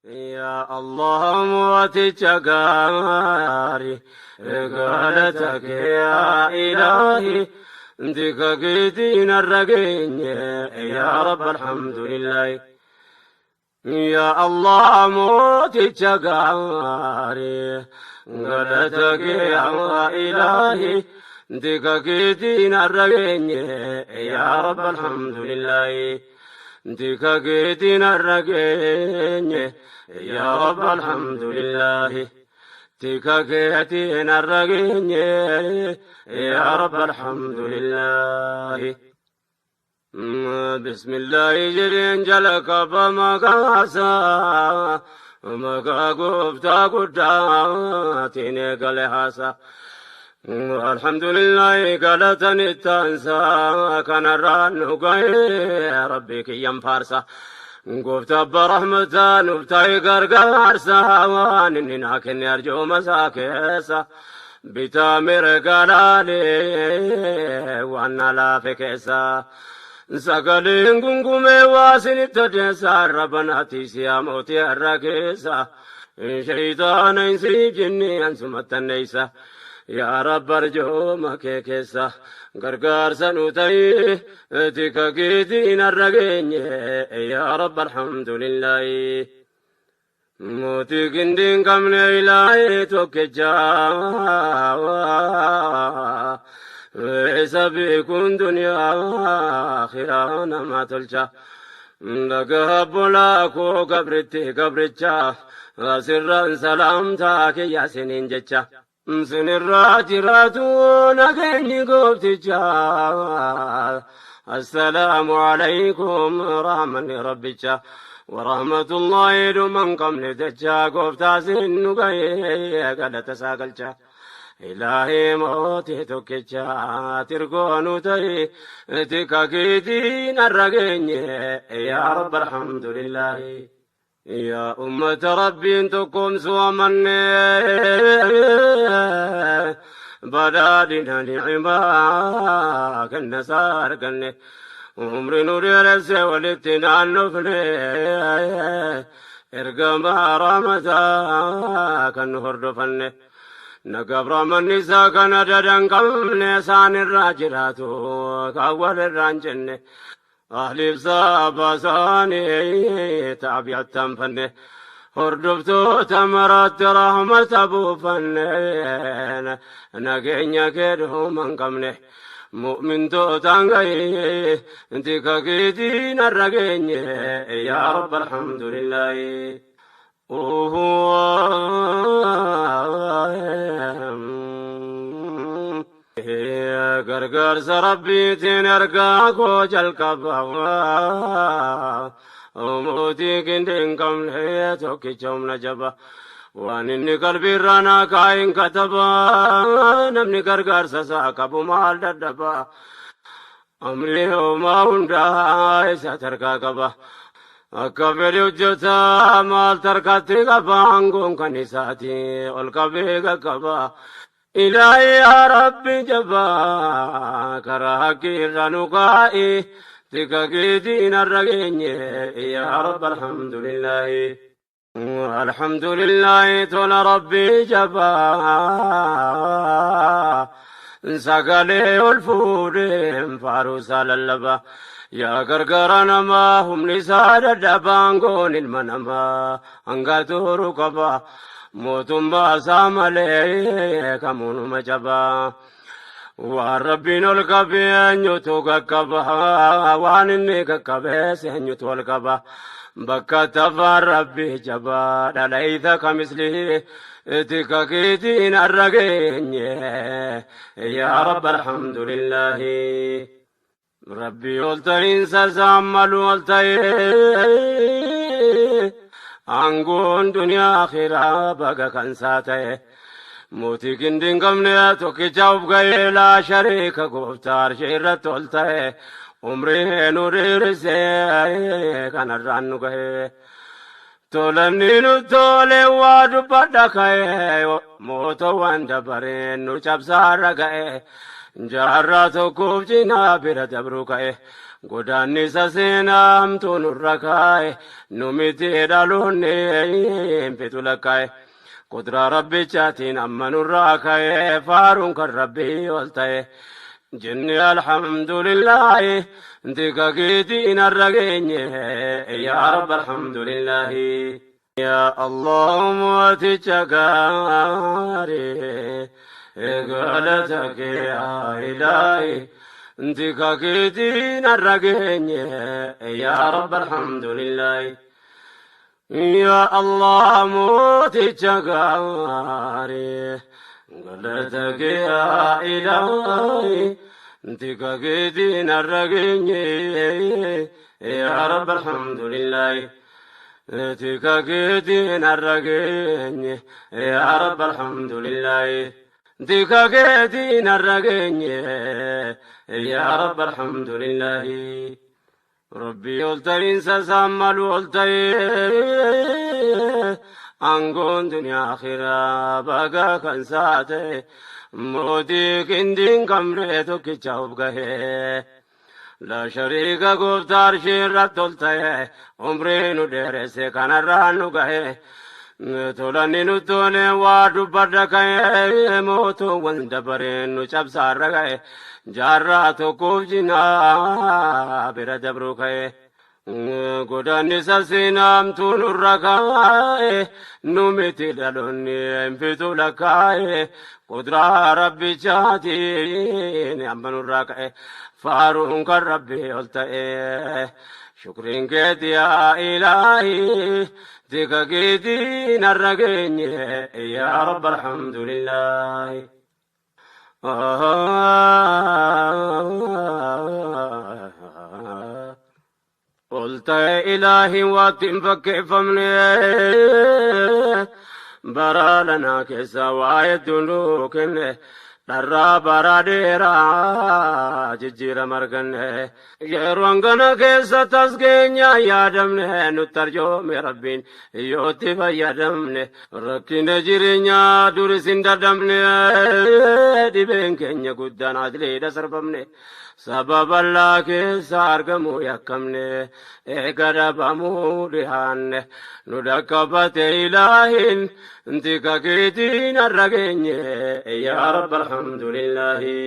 Yaa Allah mooticha gaarii, galata kee yaa ilaahi, tika keetiin har'a geenye, yaa Rabbi alhamdulillahi. Yaa Allah mooticha gaarii, galata kee yaa ilaahi, tika keetiin har'a geenye, yaa Rabbi alhamdulillahi. Tika keetiin har'a geenye, yaa Rabbi alhamdulillahi. Tika keetiin har'a geenye, yaa Rabbi alhamdulillahi. Bismillahi jedheen jalqaba maqaasaa, maqaa gooftaa guddaatiin eegale haasaa. Alhamdulillahi galatan ittaansaa, kanarraan nu ga'ee Rabbi kiyyan faarsa. Gooftaa abbaa rahmataa nuuf ta'e gargaarsa, waan inni naa kenne arjooma isaa keessa. Bitaa mirga laalee waan na laafe keessa. Sagaleen gungumee waa isinitti odeessa, arraba naatti siyaa mootii har'a keessa. Shayitaana hin siif jinni ansumattanneessa. Yaa Rabbi arjooma kee keessa gargaarsa nu ta'i, tika keetiin har'a geenye, yaa Rabbi alhamdulillahi. Mootii gindii hin qabne ilaahee tokkicha, isa beekuun duniyaa akhiraa nama tolcha. Dhagaa bolaa koo gabritti gabricha, asirraan salaamtaa kiyya siniin jecha. Sinirraa jiraatu nageenyi goofticha. Assalaamu alaykum rahmanni rabbicha. Warahmatullahi dhuman qabne jecha, gooftaa sin nu ga'ee galata isaa galcha. Ilaahii mootii tokkicha tirgoo nu ta'e, tika keetiin har'a geenye, yaa Rabbi alhamdulillahi. Yaa ummata Rabbiin tokkoomsuu amanne, badhaadhina ni'imaa kenna isaa arganne, umri nu dheeresse walitti naannofne, ergamaa rahmataa kan nu hordofanne. Nagaaf rahmanni isaa kana dadan qabne, isaan irraa jiraatu kan walirraa hin jenne. Ahliif saaba isaanii taabi'attan fanne, hordoftoota maraatti rahmata buufanne, nageenya kee dhuma hin qabne. Mu'mintootaan gahee tika keetiin har'a geenye, yaa Rabbi alhamdulillahi. Gargaarsa Rabbiitiin ergaa koo jalqaba. Mootii gindi hin qabne tokkicha humna jaba. Waan inni qalbiirraa naa kaa'in kataba. Namni gargaarsa isaa qabu maal dadhaba? Amri homaa hundaa isa tarkaa qaba. Akka fedhe hojjeta maal tarkaatti qaba, aangoon kan isaati ol qabee qaqqaba. Ilaahi yaa Rabbi jabaa, karaa haqqii irra nu kaa'i, tika keetiin har'a geenye, yaa Rabbi alhamdulillahi. Alhamdulillahi tola Rabbii jabaa, sagalee ol fuudheen faaruu isaa lallaba. Yaa gargaara namaa humni isaa dadhabaan, goon ilma namaa hanga turu qaba. Mootummaa isaa malee kamuunuma jabaa. Waan Rabbiin ol qabee eenyutu qaqqaba? Waan inni qaqqabees eenyutu ol qaba? Bakka tafaan Rabbii jabaa dhalayta kamisli, tika keetiin har'a geenye, yaa Rabbi alhamdulillahi. Rabbii ol ta'iinsa isaan malu ol ta'ee, aangoon duniyaa akhiraa baga kan isaa ta'e. Mootii gindi hin qabne tokkicha of ga'ee, laa shariika, gooftaa arshii irratti ol ta'e, umrii nu dheerisee kanarraan nu ga'e. Tolanni nu tole waa dubbadha ka'e, mootowwan dabareen nu cabsaarra ga'e, jaarraa tokkoof cinaa bira dabruu ka'e. Godaannisa seenaamtuu nurra kaa'e, nu miti dhaloonni hin fixu lakkaa'e. Qudraa rabbichaatiin amma nurraa ka'e, faaruun kan rabbii ol ta'e. Jenne alhamdulillaahi, tika keetiin har'a geenye, yaa rabbi alhamdulillaahi. Yaa Allah mooticha gaarii, galata kee yaa ilaahi, tika keetiin har'a geenye, yaa rabbi alhamdulillaahi. Yaa Allah mooticha gaarii, galata kee yaa ilaahi, tika keetiin har'a geenye, yaa rabbi alhamdulillaahi. Tika keetiin har'a geenye, yaa rabbi alhamdulillaahi. Tika keetiin har'a geenye, yaa rabbi alhamdulillaahi. Rabbii ol ta'iinsa isaan malu ol ta'ee, aangoon duniyaa akhiraa baga kan isaa ta'e, mootii qindiin qabne tokkicha of gahee. Laa shariika gooftaa arshii irratti ol ta'e, umrii nu dheeresse kanarraan nu gahe. Tolanni nu tole waa dubbadha ka'e, mootuuwwan dabareen nu cabsaarra ga'e, jaarraa tokkoof jinaa bira dabruu ka'e. Godaannisa seenaamtuu nurra kaa'e, nu miti dhaloonni hin fixu lakkaa'e, qudraa rabbichaatiin amma nurraa ka'e, faaruun kan rabbii ol ta'e. Shukriin keeti yaa ilaahi, tika keetiin har'a geenye, yaa rabbi alhamdulillaahi. Ol ta'e ilaahi waatti hin fakkeeffamne, bara lanaa keessa waa hedduu nuu kenne, dharraa bara dheeraa jijjiirama arganne. Yeroo hangana keessa tas keenya yaadamne, nutti arjoome rabbiin yootti fayyadamne. Rakkina jireenyaa duris hin dadhabne, dhibeen keenya guddaan adliidha sarbamne. Saba bal'aa keessa argamuu yakkamne, eega dhabamuu dhihaanne. Nu dhaqqabate ilaahin, tika keetiin har'a geenye, yaa rabbi alhamdulillaahi.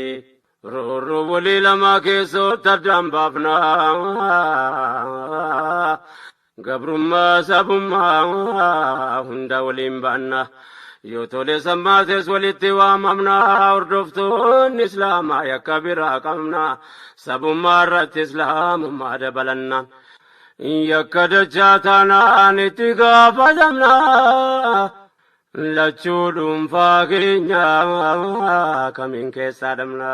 Roorroo walii lamaa keessootti addaan baafna. Gabrummaa sabummaa hunda waliin baanna. Yoo tole sammaates walitti waamamna. Hordoftoonni islaamaa yakka biraa qabna. Sabummaa irratti islaamummaa dabalanna. Yakka dachaa taanaan itti gaafatamna. Lachuu dhuunfaa keenya kamiin keessaa dhabna.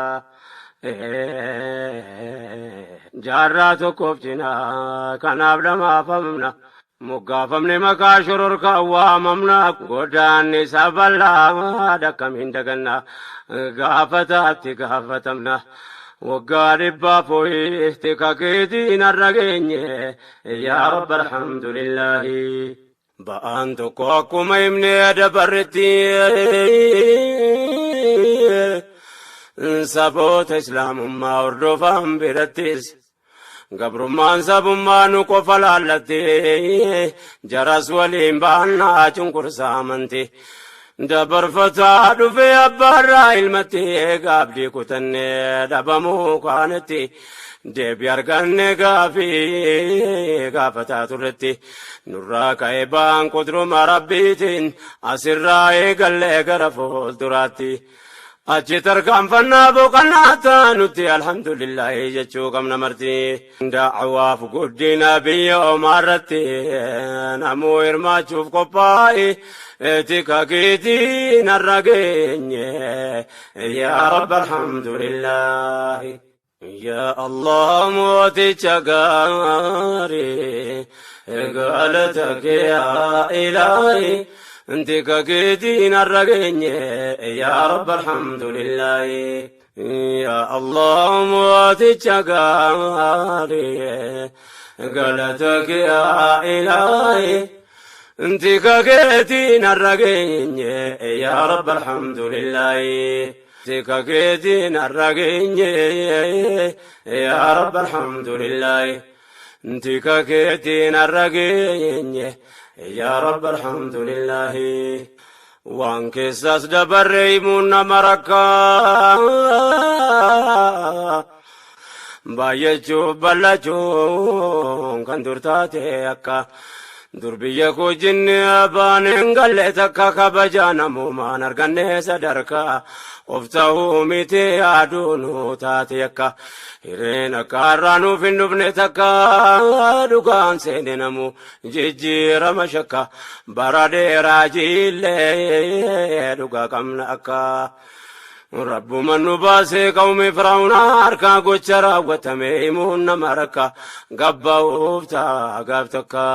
Jaarraa tokkoof cinaa kanaaf dhamaafamna. Moggaafamne maqaa shororkaa waamamna. Godaanni bal'aa akkamiin daganna. Gaafataatti gaafatamna. Waggaa dhibbaaf ho'i tika keetiin har'a geenye, yaa rabbi alhamdulillaahi. Ba'aan tokko akkuma himnee dabarretti, saboota islaamummaa hordofan birattis gabrummaan sabummaa nu qofa laallatti, jaras waliin baannaa cunqursaa amanti. Dabarfataa dhufee abbaarraa ilmatti, gaabdii kutannee dhabamuu kaanetti, deebii arganne gaafii gaafataa turretti. Nurraa ka'ee ba'aan qudruma rabbiitiin asirraa eegallee gara fuulduraatti. Achi tarkaanfannaa boqonnaa taanutti alhamdulillahi jechuu qabna marti. Da'awaaf guddina biyya omaarratti namuu hirmaachuuf qophaa'e, tika keetiin har'a geenye, yaa rabbi alhamdulillahi. Yaa Allah mooticha gaarii, galata kee yaa ilaahi, tika keetiin har'a geenye, yaa rabbi alhamdulillahi. Yaa Allah mooticha gaarii, galata kee yaa ilaahi, tika keetiin har'a geenye, yaa rabbi alhamdulillahi. Tika keetiin har'a geenye, yaa Rabbi alhamdulillaahi. Tika keetiin har'a geenye, yaa Rabbi alhamdulillaahi. Waan keessaas dabarre himuun nama rakkaa. Baay'achuuf bal'achuun kan dur taate akka dur biyya koo jinni abbaan hin galle takka kabajaa namoomaan arganne sadarkaa of ta'uu miti yaaduu nu taate akka hireen akka har'aa nuuf hin dhufne takka dhugaan seene namu jijjiirama shakka bara dheeraa jiillee dhugaa qabna akka. Rabbuma nu baasee qawmi Firaawuna harkaa gocha raawwatame himuun nama rakka gabba'uuf ta'a gaaf takka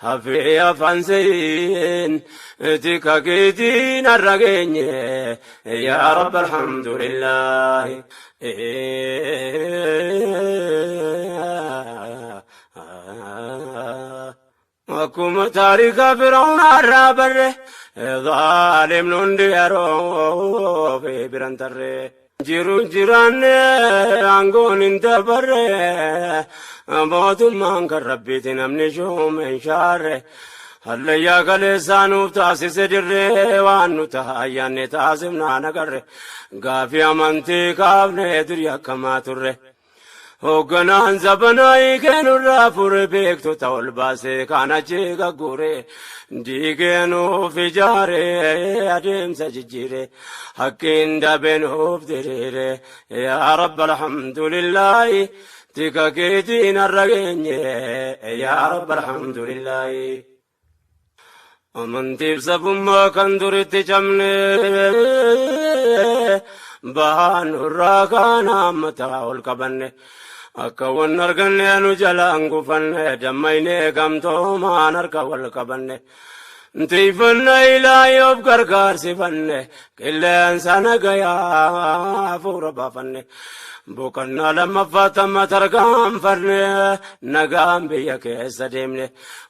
hafee afaan seeyin tika keetiin har'a geenye, yaa Rabbi alhamdulillaahi. Akkuma taarika Firaawuna irraa barre, zaalimni hundi yeroo fi biran tarre. Jiru jiraanne aangoon hin dabarre, mootummaan kan Rabbiiti, namni shuume hin shaarre. Hallayyaa kaleessaa nuuf taasise dirree, waan nu ta'a ayyaanne taasifnaa nagarre. Gaafii amantii kaafne durii akkamaa turre. Hoogganaan zabanaa hiikee fure, beektota ol baasee kan achi gagguure, diigee nuuf ijaare, adeemsa jijjiire, hakkiin dabee nuuf diriire, yaa Rabbi alhamdulillaahi, tika keetiin har'a geenye, yaa Rabbi alhamdulillaahi. Amantiif sabummaa kan duritti cabne bahaan nurraa kaan hammataa ol qabanne, akka wan arganne nu jalaan gufanne, dammaynee gamtoomaan harka wal qabanne. Tiifanna ilaayii of gargaarsifanne, qilleensa nagayaa hafuura baafanne. Boqonnaa lammaffaa tamma tarkaanfanne, nagaan biyya keessa deemne.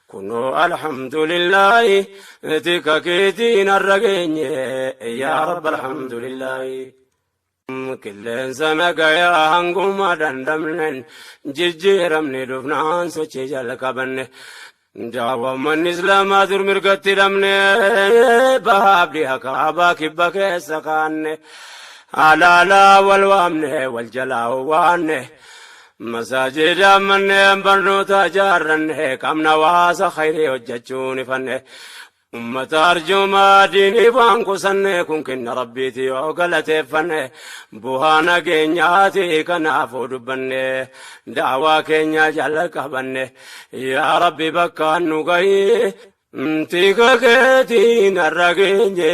Kunoo alhamdulillaahi, tika keetiin har'a geenye, yaa Rabbi alhamdulillaahi. Qilleensa nagayaa hanguma dandamnen, jijjiiramni dhufnaan sochii jalqabanne. Daawwammanni Islaamaa dur mirgatti dhabne, bahaaf dhiha kaabaa kibba keessa kaanne. Alaalaa wal waamne, wal jalaa waanne. Masaajida manneen barnoota ijaarranne, qabna waasa khayrii hojjechuun ifanne. Ummata arjoomaa diinii waan qusanne, kun kenna Rabbiiti yoo galateeffanne, bu'aa nageenyaati kanaafuu dubbanne, daawaa keenya jala qabanne, yaa Rabbi bakka nu gahi. Tika keetiin har'a geenye,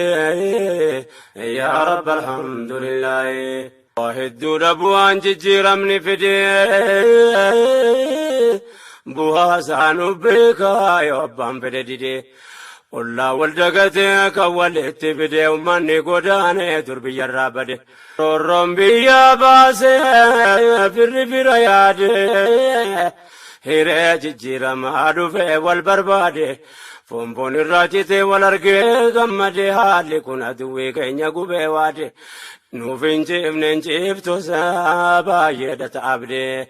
yaa Rabbi alhamdulillaahi. Hedduudha bu'aan jijjiiramni fide, bu'aa isaanuu beekaa yoo abbaan fedhe dide. Ollaa wal dagatee kan walitti fide, uummanni godaanee dur biyyarraa bade. Roorroon biyya baasee firri fira yaade, hiree jijjiiramaa dhufe wal barbaade. Foonfoon irraa citee wal argee gammade, haalli kun aduwwii keenya gubee waade. Nuuf hin ciifne, hin ciiftu baay'eedha ta'abdee.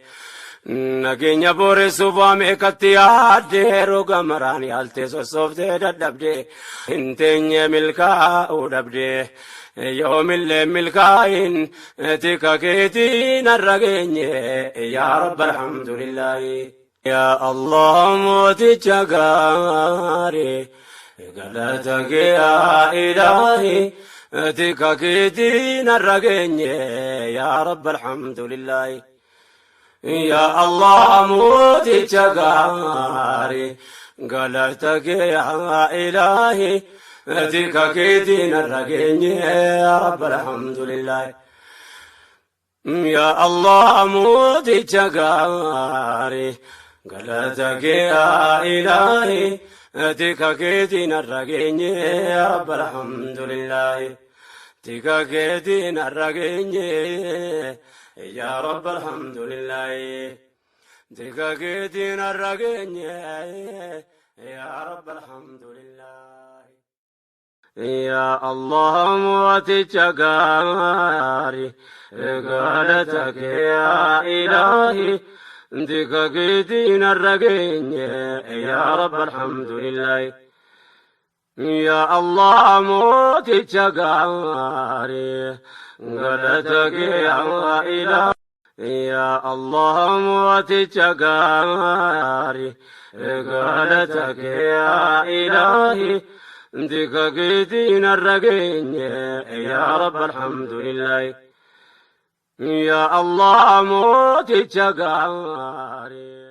Nageenya booressuuf waa meeqatti yaadde, roga maraan yaaltee sossooftee dadhabde, hin teenye milkaa'uu dhabde. Yoomillee milkaa'in, tika keetiin har'a geenye, yaa Rabbi alhamdulillaahi. Yaa Allah mooticha gaarii, galata kee yaa ilaahi, tika keetiin har'a geenye, yaa Rabbi alhamdulillaahi. Yaa Allah mooticha gaarii, galata kee yaa ilaahi, tika keetiin har'a geenye, yaa Rabbi alhamdulillaahi. Yaa Allah mooticha gaarii, galata kee yaa ilaahi, tika keetiin har'a geenye, yaa Rabbi alhamdulillaahi. Tika keetiin har'a geenye, yaa Rabbi alhamdulillaahi. Tika keetiin har'a geenye, yaa Rabbi alhamdulillaahi. Yaa Allah mooticha gaarii, galata kee yaa ilaahi, tika keetiin har'a geenye, yaa Rabbi alhamdulillahi. Yaa Allah mooticha gaarii, galata kee yaa ilaahi. Yaa Allah mooticha gaarii, galata kee yaa ilaahi, tika keetiin har'a geenye, yaa Rabbi alhamdulillahi. Yaa Allah mooticha gaarii.